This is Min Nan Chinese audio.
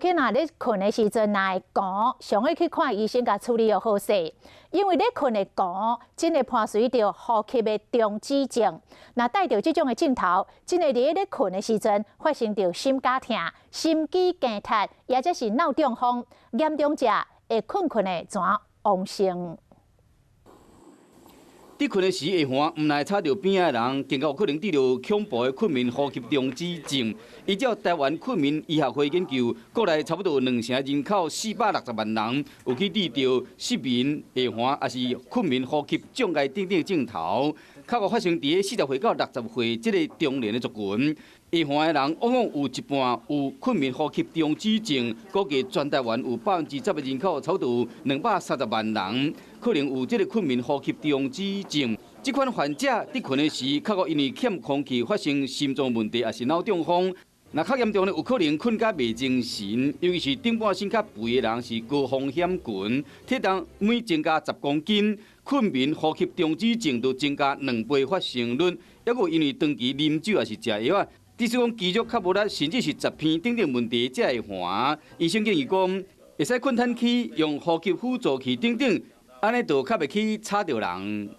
去若咧睏的時陣，若會寒，上愛去看醫生，共處理予好勢。因為咧睏會寒，真會伴隨著呼吸的中止症。若帶著這種的症頭，真會佇咧睏的時陣發生著心絞痛、心肌梗塞，抑者是腦中風，嚴重者會睏睏的怎往生。佇睏的時會寒，毋但會吵著邊仔的人，更加有可能得著恐怖的睏眠呼吸中止症。依照台灣睏眠醫學會研究，國內差不多兩成人口460萬人有去得著失眠、會寒，抑是睏眠呼吸障礙等等症頭，較會發生佇40歲到60歲這个中年的族群。會寒的人往往有一半有睏眠呼吸中止症，估計全台灣有10%的人口，差不多230萬人，可能有這个睏眠呼吸中止症。這款患者佇睏的時，較閣因為欠空氣發生心臟問題，抑是腦中風。若較嚴重的，有可能睏甲袂精神，尤其是頂半身較肥的人是高風險群，體重每增加10公斤，睏眠呼吸中止症就增加2倍發生率。抑閣因為長期啉酒抑是食藥仔，致使講肌肉較無力，甚至是雜病等等問題才會寒。醫生建議講，會使睏喘氣，用呼吸輔助器等等，按呢就較袂去吵著人。